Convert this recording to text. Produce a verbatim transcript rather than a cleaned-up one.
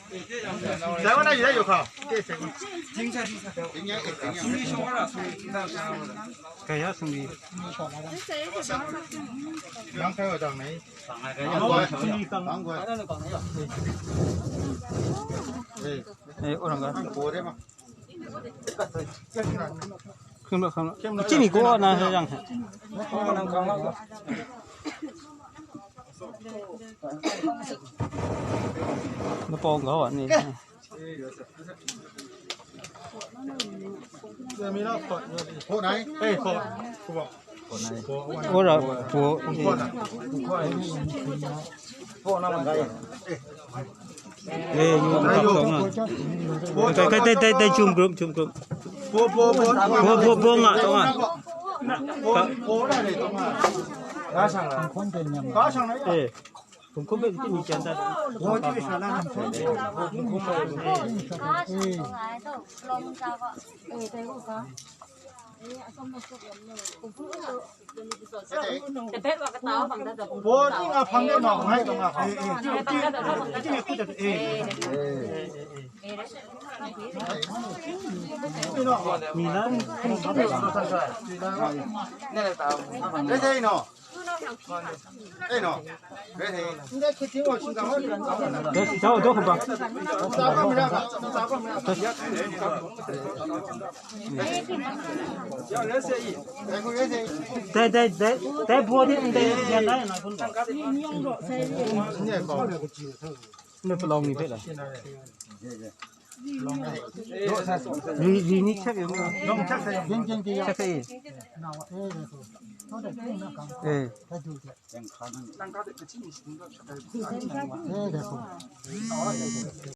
谁往那一带有靠？谁谁？谁呀？兄弟。杨开我长没？哎，我那个。我的嘛。 ขึ้นมา ขึ้นมา ที่นี่กูเอานะ ให้ยัง มาปองเขาอ่ะ นี่ โหไหน เอ้ย โห กูบอก โอ้เรา โห โหนะ โหนะ มันได้ เอ้ย อยู่กับสองอ่ะ โห ได้ ได้ ได้ ได้ จุ่มกลุ่ม จุ่มกลุ่ม โห โห โห โห โห โห อ่ะ ตรงอ่ะ โห โห ได้เลย ตรงอ่ะ กาช่างละ กาช่างไหน เอ้ย ผมก็ไม่ได้มีจานได้ โห ที่สาระ แต่เพชรว่ากระเต๋าฝั่งนั้นแต่ผม โห นี่งาพังได้หน่อไม้ตรงอ่ะ เอ้ย เอ้ย เอ้ย เอ้ย เอ้ย เอ้ย มีนะ นี่แหละตาม เอ้ยเนาะ เอ้ยเนาะ เอ้ยเฮ้ย เดี๋ยวเดี๋ยวผมบอก แต่แต่แต่แต่บัวที่มันเป็นยังไงนะคุณบอก เนี่ยก็ นี่ไปลองนี่เพชรเหรอ รี รีนี่เช็คอยู่มั้ย ลองเช็คใส่ เย็นๆ เช็คใส่ เออ เออ